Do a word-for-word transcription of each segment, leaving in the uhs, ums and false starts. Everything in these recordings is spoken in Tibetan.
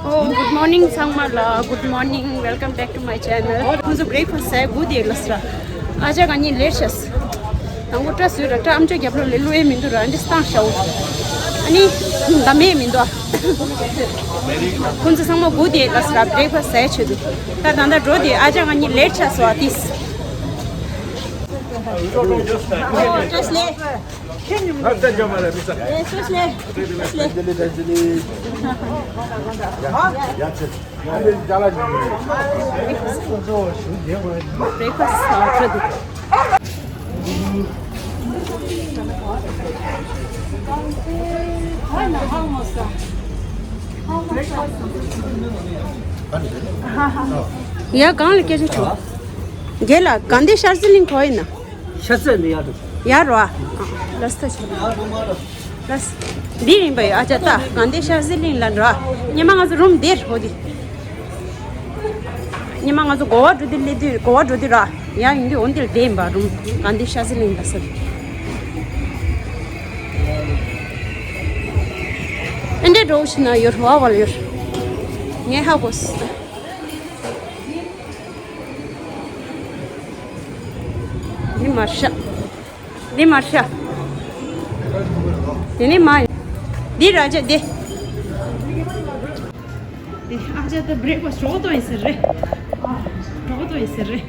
Oh, good morning ཚང་མ་ལ། Good morning, welcome back to my channel. ཁོང་ཚོ་breakfast ཟས་གོ་དེ་ལ་སྲ། ཨ་ཅག་ག་ཉིན་late ཤག་དང་པོ་སྐྲ་བཟོས་ར། སྐྲ་ཨམ་ཅོག་རྒྱབ་ལོགས་ལས་བླུག་ཡས་མི་འདུག་ར། འདི་སྟངས་ཤག་ཨ་ནི་ད་མེད་མི་འདུག་ཁོང་ཚོ་ཚང་མ་གོ་དེ་ལ་སྲ་breakfast ཟས་ཆེད་དུ། ད་ད་ད་འགྲོ་དེ། ཨ་ཅག་ག་ཉིན་late ཤག་སོ་ཨ་ཏིས། ཨོ་བཀྲ་ཤིས་བདེ་ལེགས། ཡ་གང་ལ་སྐད་ཆ་བྱུང་། རྒན་ལགས་དགའ་ལྡན་ཤར་རྩེ་གླིང་ག་པར་ཡིན་ན། ཤར་རྩེ་ནས་ཡར་འགྲོ། ཡར་རོ། ཨ། ལགས་སོ། ལགས། འདི་ཡིན་པ་ཡོད། ཨ་ཅག་ད་དགའ་ལྡན་ཤར་རྩེ་གླིང་ལ་འགྲོ། ཉི་མ་ང་ཚོ་རུམ་འདིར་འོ་དེ། ཉི་མ་ང་ཚོ་གོ་བ་འགྲོ་དུས་སླེབས་དུས། གོ་བ་འགྲོ་དུས་ར། ཡར་ཡོང་དུས་འོ་འདིར་བསྡད་ཡིན་པ། རུམ་དགའ་ལྡན་ཤར་རྩེ་གླིང་ལ་ཟེར། ཨེ་འདྲས་འགྲོ་ཕྱིན་ན་ཡོད་བ་བ་ལ་ཡོད། ངས་ཧ་གོ་སོང་། འདི་མར་ཤག་འདི་མར་ཤག་དེ་ནས་མ། འདི་ར་ཅག་འདི། འདི་ཨ་ཅག་ད་breakfast གྲོགས་ཏོ་ཡིན་ཟེར་རེད། ཨ། གྲོགས་ཏོ་ཡིན་ཟེར་རེད།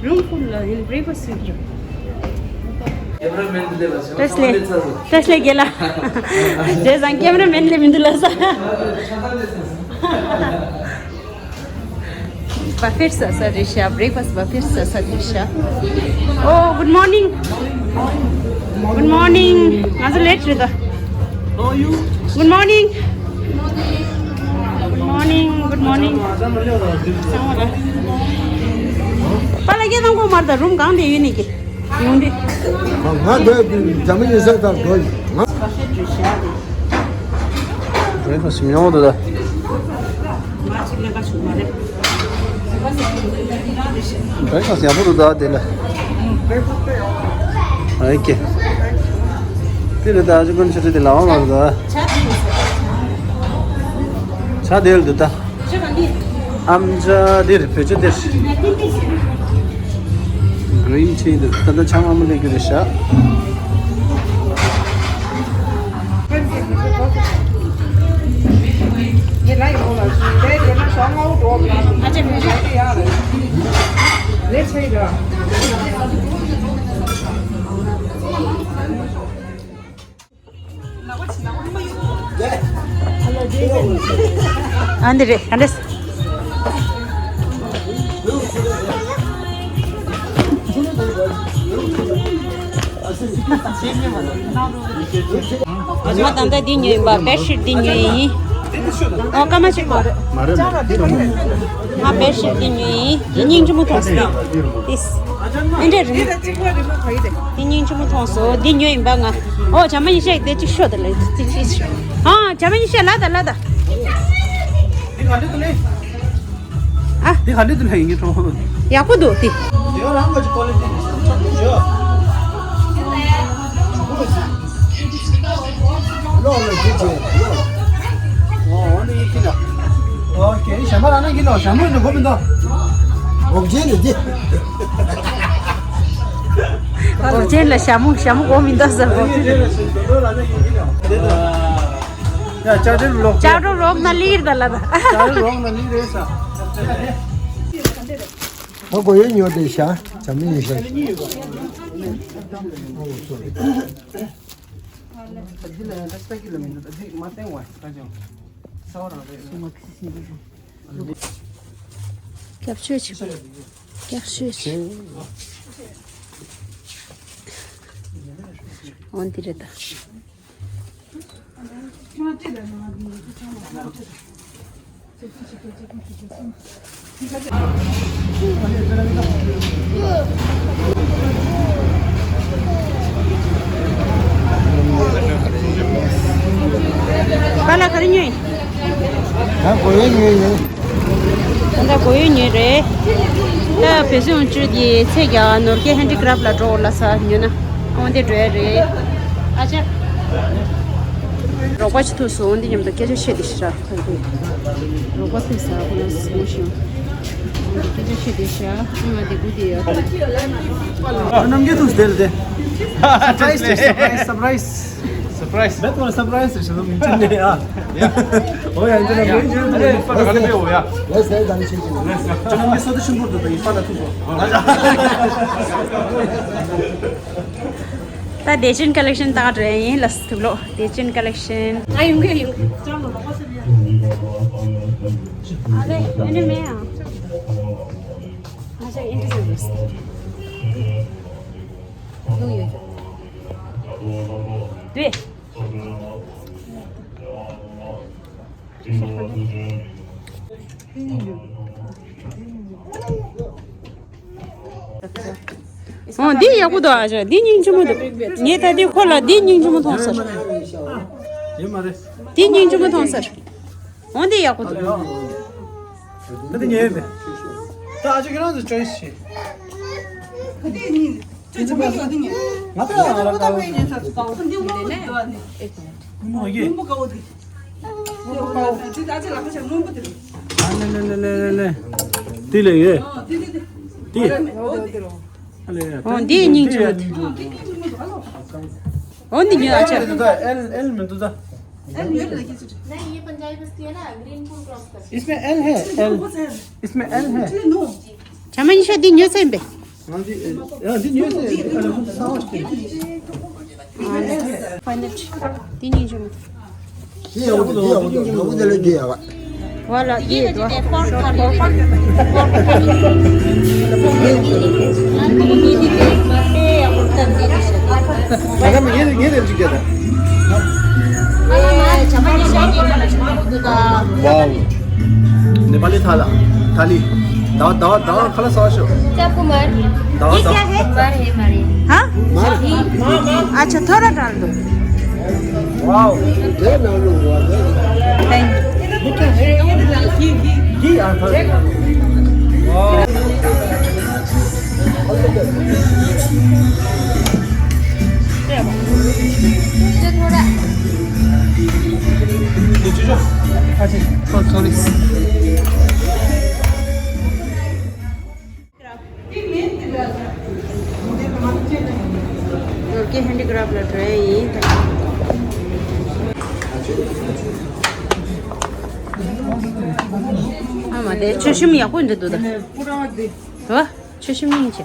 རུམ་ཕུལ་ལ་ཡིན། breakfast ཟེར་རེད། བཀྲ་ཤིས་བདེ་ལེགས། བཀྲ་ཤིས་བདེ་ལེགས་རྒན་ལགས། བྱས་ཙང་cameraman སླེབས་མི་འདུག་ལབ་ས། buffet ཟ་ས་རེད་ཤག breakfast buffet ཟ་ས་རེད་ཤག Oh, good morning. Good morning. ང་ཚོ་late རེད་ད། Good morning. Good morning. Good morning. པཱ་ལགས་སྐད་བཏང་གོ་མ་རེད་ད། རུམ་གང་དེ་ཡོད་ནི་གི། ཡོང་དུས། ང་འདོད་འཇམ་ཡིན་ཟེར་དང་འགྲོ་ཡིན་ང་། breakfast མྱོང་འདུག་ད། breakfast ཡག་པོ་འདུག་ད་དེ་ལ། ཨ་ཀེ། དེ་ལ་ད་ཅི་ཀུན་ཆུ་ཚོད་དེ་ལ་འོང་མ་འདུག་ད། ཇ་དེ་ལ་འདུག་ད། ཨམ་ཇ་འདིར་བོད་ཇ་འདིར། green tea འདིར། ད་ལྟ་ཆང་ཨ་མ་ལས་རྒྱུ་རེད་ཤག་ཨ་འདི་རེད། ཨ་འདྲས། ང་ད་ལྟ་འདི་ཉོས་ཡིན་པ། bedsheet འདི་ཉོས་ཡིན། ཨོ་སྐར་མ་གཅིག་མ་རེད། མ་རེད་མ་རེད། ང་bedsheet འདི་ཉོས་ཡིན། འདི་སྙིང་རྗེ་མོ་མཐོང་སོང་། ཏིས། ཨེ་འདྲས་རེད་མོ། འདི་སྙིང་རྗེ་མོ་མཐོང་སོང་། འདི་ཉོས་ཡིན་པ་ང་། ཨོ་བྱ་མ་ཉི་ཤས་དེ་གཅིག་ཤོག་དེ་ལ་ཅིག་ཅིག་ཤོག་ཨ་བྱ་མ་ཉི་ཤས་ལ་ད་ལ་ད། འདི་ག་འདྲ་འདུག་ལེ། ཨ། འདི་ག་འདྲ་འདུག་ལེ་ཡིན་གྱི་གྲོང་། ཡག་པོ་འདུག་དེ། འདི་ག་རང་གི་quality འདི་ཆགས་འདུག་ཞུ། ལོག་ལ་ཅི་བྱེད་ལོག་ཨོ་འདི་ཡིན་གྱི་ན། ཨོ་ཁེ། ཞྭ་མོ་རང་ན་གི་ལོ། ཞྭ་མོ་ཡིན་ན་གོ་མི་འདུག་འགོག་ཆེན་ལ་ཅི། འགོག་ཆེན་ལ་ཞྭ་མོ་ཞྭ་མོ་གོ་མི་འདུག་ཟེར། འགོག་ཆེན་ལ་ཞྭ་མོ་ཡིན་གྱི་ན། ཡ་ལྕགས་སྒྲོག་ལོག་ལྕགས་སྒྲོག་ལོག་ན་ལིར་ད་ལ་ད། ལྕགས་སྒྲོག་ལོག་ན་ལིར་རེད་ས། ཨ་གོ་ཡོད་ཉོ་དེ་ཤ་ཇ་མི་ཉོ་ཤ། སྐྱབས་བཅོལ་བྱེད་པ། སྐྱབས་བཅོལ་བྱེད། འོན་ཏེ་རེད་ད། པཱ་ལགས་ག་རེ་ཉོས་ཡིན། ད་གོ་ཡོད་ཉོས་ཡིན། ད་ལྟ་གོ་ཡོད་ཉོས་རེད། ད་བོད་སྲིད་དབང་ཆོས་ཀྱི་ཚེ་རྒྱ་ནོར་སྐལ་ཧན་ཌི་ཀ་རབ་ལ་འགྲོ་ལ་ས་ཉོས་ན་འོན་ཏེ་འགྲོ་ཡ་རེད། ཨ་ཅག་རོགས་པ་ཅིག་ཐུག་སོང་། འདི་མཉམ་དུ་སྐད་ཆ་བཤད་དེ་ཤི་ར་ཁ་དེ། རོགས་པ་ཐུག་ས་ཁོ་ན་སོང་ཞིང་། སྐད་ཆ་བཤད་དེ་ཤ་ང་དེ་གུ་དེ་ཡོད། རྣམ་རྒྱལ་ཐུག་སྟེ་ལ་དེ། སར་པ་རའི་སི་སར་པ་རའི་སི་སར་པ་རའི་སི། སར་པ་རའི་སི། མེད་དོ་སར་པ་རའི་སི་ཞིག་ལ་མི་ཅན་ནས་ཡ། ཨོ་ཡ་འདི་ལ་མི་ཅན་ནས་ཡ། ལས་ཟས་དང་ཆེ་ཆེ། རྣམ་རྒྱལ་སོ་ཏི་ཤིན་པོར་དུ་དང་ཡིན་པ་ལ་ཐུག་སོང་། ད་བདེ་ཆེན་ཀ་ལེག་ཤན་ཏག་འགྲོ་ཡིན་ལ་ཐུག་ལོ། བདེ་ཆེན་ཀ་ལེག་ཤན། ཨ་ཡོང་གི་ཡོང་། ཨ་ལེ་ཨ་ནི་མེ་ཨ། ཨ་ཅག་ཨིན་དྲི་ཟེར་དུས། ཡོང་ཡོད་ཅོ། དུས། ཨོ་འདི་ཡག་པོ་འདུག་ཨ་ཅག་འདི་སྙིང་རྗེ་མོ་འདུག་ངས་ད་འདི་ཁོ་ལ་འདི་སྙིང་རྗེ་མོ་མཐོང་ཟེར། ཡིན་མ་རེད། འདི་སྙིང་རྗེ་མོ་མཐོང་ཟེར། འོ་འདི་ཡག་པོ་འདུག་ད་འདི་ཉེ་བས། ད་ཨ་ཅག་ཁྱེད་རང་ཚོ་ཅོའི་སི་བྱེད། ང་ད་ང་རང་ཀའོ། མོ་ཡེ། ཨ་ནེ་ནེ་ནེ་ནེ་ནེ། དེ་ལས་ཡེ། དེ། ཨ་ལས་ཡ། འོ་འདི་སྙིང་རྗེ་མོ་དེ། འོ་འདི་ཉོས་ཨ་ཅག་ཨེལ་ཨེལ་མི་འདུག་ད། नहीं, ये पंजाबी बस्ती है ना, ग्रीन पुल क्रॉस कर। इसमें एल है, एल। इसमें एल है। ཆ་མ་ཉི་ཤ་འདི་ཉོས་ཚར་ཡིན་པས། ང་འདི་ཨ་འདི་ཉོས་ཚར་ཡིན་པས། ཨ་ལ་ཕ་ནེལ་འདི་ཉོས་བྱུང་། འདི་ཡག་པོ་འདུག་འདི་ཡག་པོ་འདུག་ནོར་བུ་དེ་ལས་འདི་ཡག་པ། वाला ये दो। ད་ལྟ་མི་ངེས་ངེས་རེད་ཅིག་རྒྱ་ད། वाओ। नेपाली थाला, थाली। दावा, दावा, दावा, खाला सावा शो। क्या कुमार? दावा, ये दावा। क्या है? कुमार है हमारे। हाँ? मार। अच्छा, थोड़ा डाल दो। वाओ। ये ना लो, वाओ। Thank you। ये क्या है? घी, घी, घी आता है। वाओ। ནོར་གྱི་ཧེན་ཌི་ཀྲབ་ལ་འགྲོ་ཡ་ཡིན། ཨ་མ་དེ་ཆུ་ཤིང་ཡག་པོ་འདི་འདུག་ད། ཨ། ཆུ་ཤིང་སྙིང་རྗེ།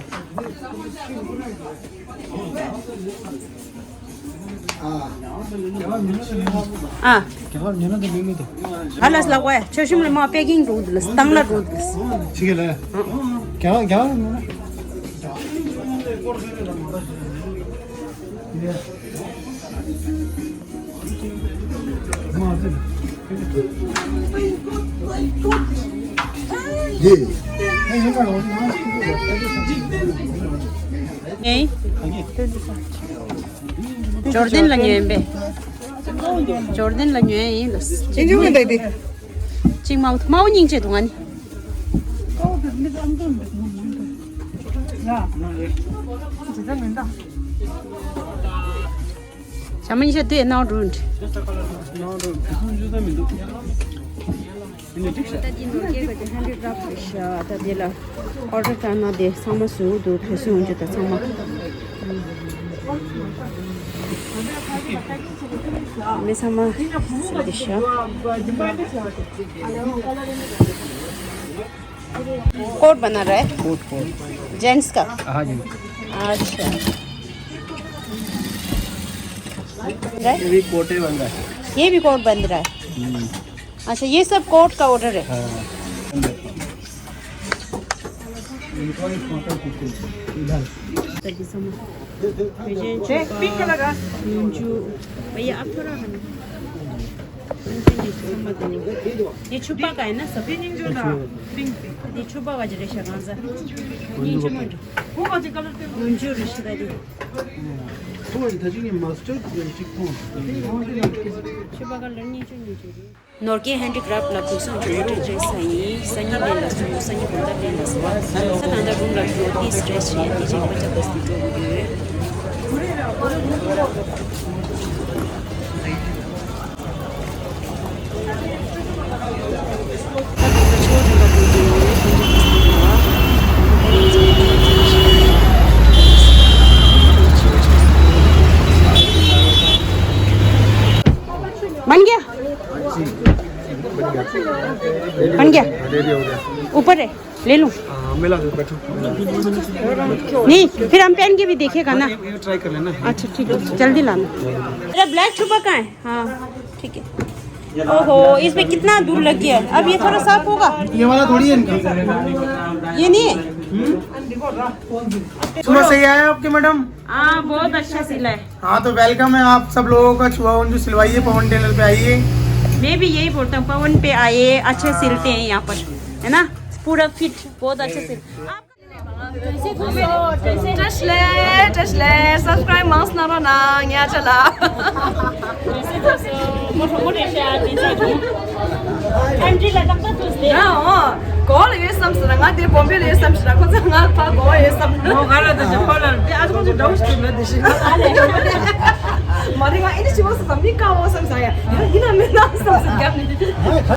ཨ། ཨ་ལས་ལ་ཝེ་ཆུ་ཤིང་ལ་མ་པེ་ཀིང་འགྲོ་འདི་ལ་སྟངས་ལ་འགྲོ་འདི་ལ། ཅི་གི་ལ། རྒྱ་རྒྱ་ཨེ། ཇོར་ཌན་ལ་ཉོས་ཡིན་པས། ཇོར་ཌན་ལ་ཉོས་ཡིན་ལ། ཅིག་ཉོ་མི་འདུག་དེ། ཅིག་དམར་པོ་དམར་པོ་སྙིང་རྗེ་འདུག་ང་ནི། ཞྭ་མོ་ཉི་ཤ་དུས་ནང་རུན། ནང་རུན་གསུམ་བཅུ་ཙམ་མི་འདུག་ད་འདི་ནོར་གྱི་ག་ཅི་ཧན་ཌི་ཀྲབ་རེད་ཤག་ད་འདི་ལ་ཨོར་ཌར་བཏང་ན་དེ་ཚང་མ་བཟོས་འདུག་བོད་སུ་ཡོང་རྒྱུ་ད་ཚང་མ། མི་ཚང་མ་བཟོས་དེ་ཤག कोट बना रहा है? Coat, coat. जेंट्स का? हाँ जी। अच्छा। ये भी कोट ही बन रहा है। ये भी कोट बन रहा है। हम्म। अच्छा, ये सब कोट का ऑर्डर है। हाँ। इधर। पिंक कलर का। भैया, आप थोड़ा ये छुपा का है ना सब? ये छुपा का जो रेशा कौन सा? छुपा का लड़नी चाहिए। ནོར་གྱི་ཧན་ཌི་ཀྲབ་ལ་གུས་སུ་འགྱུར་བ་ཅན་ས་ཡིན། སང་ཉིན་ལེན་ལ་སོང་། སང་ཉིན་དགོང་དག་ལེན་ལ་སོང་། ད་ད་ལྟ་རུམ་ལ་འགྲོ་དེ་སི་ཊེ་ཆི་བྱས་དེ་བྱས་པ་ཅག་ཏོག་ཙམ་འགྲོ་དགོས་ཡོད། बन गया? बन गया? ऊपर है, ले लूं? नहीं, फिर हम पहन के भी देखेगा ना। ट्राई कर लेना। अच्छा, ठीक है, जल्दी लाना। मेरा ब्लैक छुपा कहाँ है? हाँ, ठीक है। ओहो, इसमें कितना धूल लग गया है। अब ये थोड़ा साफ होगा? ये वाला थोड़ी है इनका। ये नहीं है? सुबह सही आया आपके मैडम? हाँ, बहुत अच्छा सिला है। हाँ, तो वेलकम है आप सब लोगों का। छुआ उन जो सिलवाइए पवन टेलर पे आइए। मैं भी यही बोलता हूँ, पवन पे आइए, अच्छे सिलते हैं यहाँ पर, है ना? पूरा फिट, बहुत अच्छे सिल। आप कैसे थे? कैसे? Teshle, teshle, subscribe mas na ro na, nya chala. कैसे थे? मोटो मोटो से आज कैसे थे? एमजी लगा तो तुझे। ना, कॉल ये सब से ना, दे बॉम्बे ले सब से ना, को ना पा को ये सब। वो गाना तो जब कॉल दे, आज मुझे डाउट स्टूडियो दे। मारे का इन्हीं चीजों से तभी का वो सब साया। यार, इन्हें मैं ना सब से क्या नहीं। हाँ, हाँ,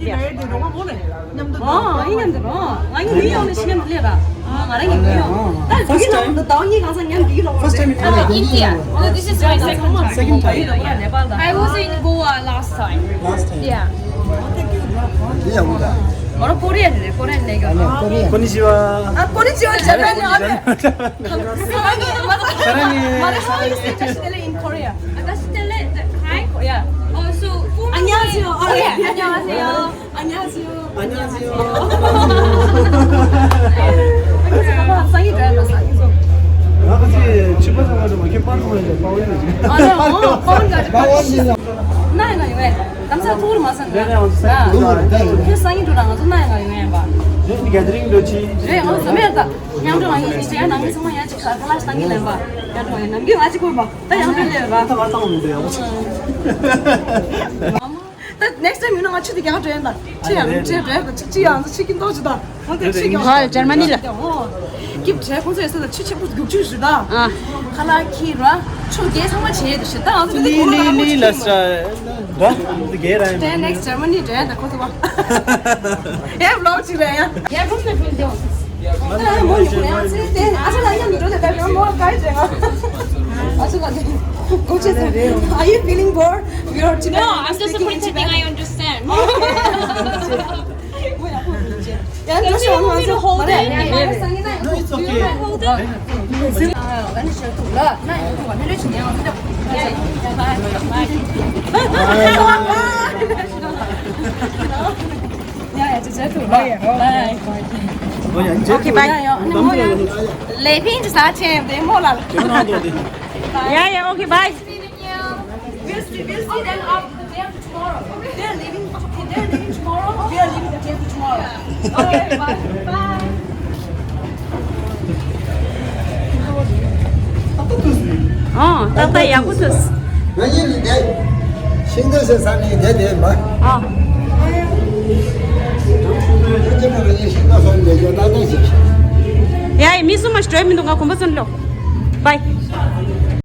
हाँ, ང་ཡིན་མཉམ་དུ་རོ། ང་ཡིན་ནི་ཡོང་ནི་ཤི་མཉམ་དུ་ལས་ར། ང་རང་ཡིན་ནི་ཡོང་། ད་ལྟ་ཡིན་ནམ་དུ་ད་ཡིན་གང་ས་མཉམ་དུ་ཡིན་རོགས། First time in India. Oh, this is my second time. Second time. I was in Goa last time. Last time. Yeah. Yeah, what? Ora Korea ne, Korea ne. Korea. Konnichiwa. 아, konnichiwa, Japan. 사랑해. 사랑해. 말해, how you say in Korea? Hi. Yeah. Oh, so, 안녕하세요. 아, 예, 안녕하세요. 안녕하세요. 안녕하세요. 나 같이 튜버잖아. 좀 이렇게 빠는 거야. 아, 어, 나 이거 왜? 남자 도로 맞았네. 네, 네, 오늘 아, 그 상이 돌아가서 나 이거 왜 봐. 네, 이게 드링 그렇지. 그래, 어, समय था. 그냥 좀 아니, 이제 나 이거 समय याद कर, क्लास तंग ले बा. याद हो, नंगे आज को बा. 다 양들 ले बा. 다 왔다 오는데요. ད་next time ཡིན་ན་ང་ཆུ་དེ་རྒྱག་འགྲོ་ཡིན་ད། ཆུ་ཡང་ཆུ་རེད་གི་ཆིག་ཆིག་ཡང་ཆིག་གི་མདོག་ཅིག་ད། ང་དེ་ཆུ་རྒྱག་ཧོ་ཇར་མ་ནི་ལ། ཧོ། སྐྱིབས་བྱས་ཁོང་ཚོས་ཟེར་ད་ཆུ་ཆེན་པོ་རྒྱུག་ཆུ་ཞུ་ད། ཨ། ཁ་ལག་ཁྱི་ར་ཆུ་རྒྱས་ཚང་མ་བྱས་དུ་ཞུ་ད། ང་ཚོ་དེ་ལི་ལི་ལི་ལ་ས་ར་དེ་གས་ར་ཡིན། དེ་next Germany འགྲོ་ཡིན་ད་ཁོ་ཚོ་བ། ཡ་vlog ཅིག་རེད་ཡ། ཡ་རུམ་ནས་ཕུལ་དེ། ཨ་ལ་མོ་ཡོད་ཡ་ཚེ་དེ་ཨ་ལ་མཉམ་དུ་འགྲོ་དེ་ད་རུང་མོ་ག་རེ་བྱེད་ང་། ཨ་ལ་གོ་ཆེ་ཚེ། Are you feeling bored? We are today. No, I'm just putting something I understand. ཡང་འགྲོ་ཤོག་ང་ཚོ་མ་རེད། No, it's okay. Okay, bye. ལེ་ཕིན་གྱི་ས་ཆེན་བདེ་མོ་ལ། Yeah, yeah, okay, bye. We'll see, we'll see them up the day after tomorrow. They're leaving, they're leaving tomorrow. We are leaving the day after tomorrow. Okay, bye. Bye. ཨོ། ཏག་ཏག་ཡག་པོ་ཐུག་ང་ཡིན་ནི་དེ། ཤིང་ཏོག་ཟེར་ས་ནི་དེ་དེ་མ། ཨོ། ཁྱོད་ཀྱི་མ་ངའི་ཤིང་ཏོག་ཟོ་ནི་དེ་ཁྱོད་ཏག་ཏག་ཞིག་ཡ་ཡི་མི་སུ་མ་ཞིག་འགྲོ་ཡི་མི་འདུག་ང་གོམ་པ་ཚོན་ལོ། Bye.